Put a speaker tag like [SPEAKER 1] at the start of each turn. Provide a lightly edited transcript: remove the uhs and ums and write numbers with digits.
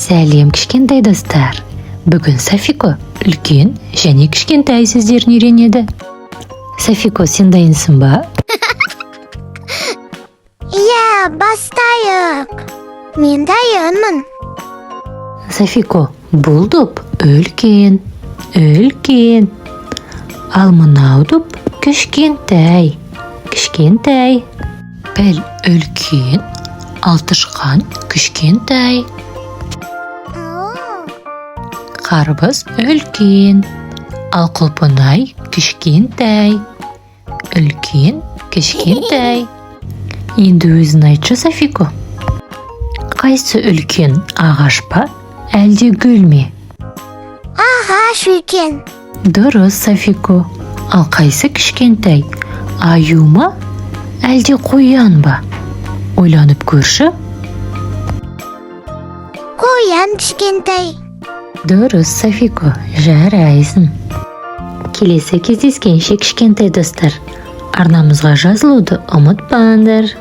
[SPEAKER 1] Сәлем, кішкентай достар! Бүгін Софико үлкен және кішкентай сөздерін үйренеді. Софико, сен дайынсың ба?
[SPEAKER 2] Иә, бастайық. Мен дайынмын.
[SPEAKER 1] Софико, бұл доп үлкен, үлкен. Ал мынау доп кішкентай, кішкентай. Піл үлкен, ал тышқан кішкентай. Қарбыз үлкен, ал құлпынай кішкентай. Үлкен, кішкентай. Енді өзің айтшы, Софико. Қайсы үлкен, ағаш па, әлде гүл ме?
[SPEAKER 2] Ағаш үлкен.
[SPEAKER 1] Дұрыс, Софико. Ал қайсы кішкентай? Аю ма, әлде қоян ба? Ойланып көрші.
[SPEAKER 2] Қоян кішкентай.
[SPEAKER 1] Дұрыс, Софико, жарайсың. Келесі кездескенше, кішкентай достар. Арнамызға жазылуды ұмытпаңдар.